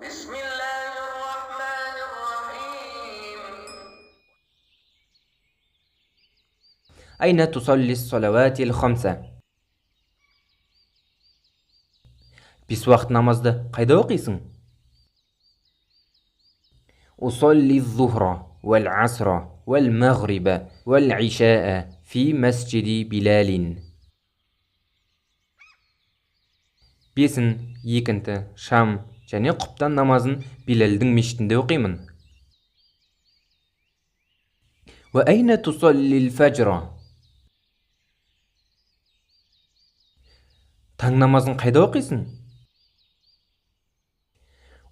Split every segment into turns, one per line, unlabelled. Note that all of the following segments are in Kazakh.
بسم الله الرحمن الرحيم.
أين تصلي الصلوات الخمسة؟ Бес уақыт намазды қайда оқисың? أصلي الظهر والعصر والمغرب والعشاء في مسجد بلال. Бесін, екінті, шам және құптан намазын Билалдің мешітінде оқимын. وأين تصلي الفجر؟ Таң намазын қайда оқисың?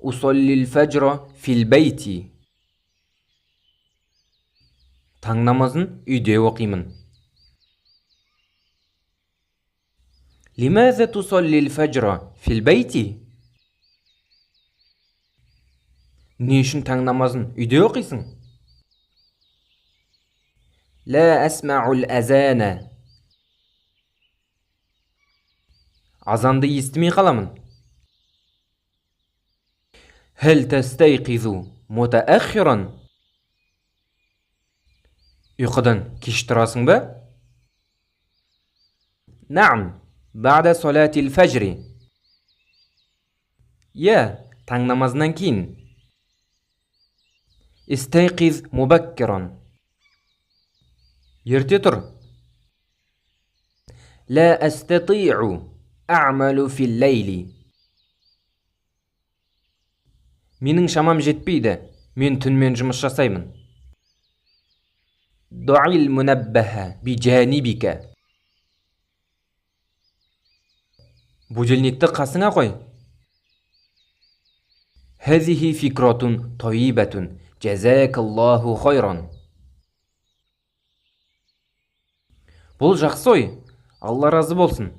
أصلي الفجر في البيت. Таң намазын үйде оқимын. لماذا تصلي الفجر في البيت؟ Не үшін таң намазын үйде оқисың? لا أسمع الأذان. Азанды естімей қаламын. هل تستيقظ متأخرا؟ Ұйқыдан кеш тұрасың ба? نعم، بعد صلاة الفجر. Иә, таң намазынан кейін. استيقظ مبكرا. Ерте тұр. لا أستطيع أعمل في الليل. Менің шамам жетпейді. Мен түнмен жұмыс жасаймын. ضع المنبه بجانبك. Будильникті қасыңа қой. هذه فكرة طيبة. جزاك الله خيرا. Бұл жақсы ой. Алла разы болсын.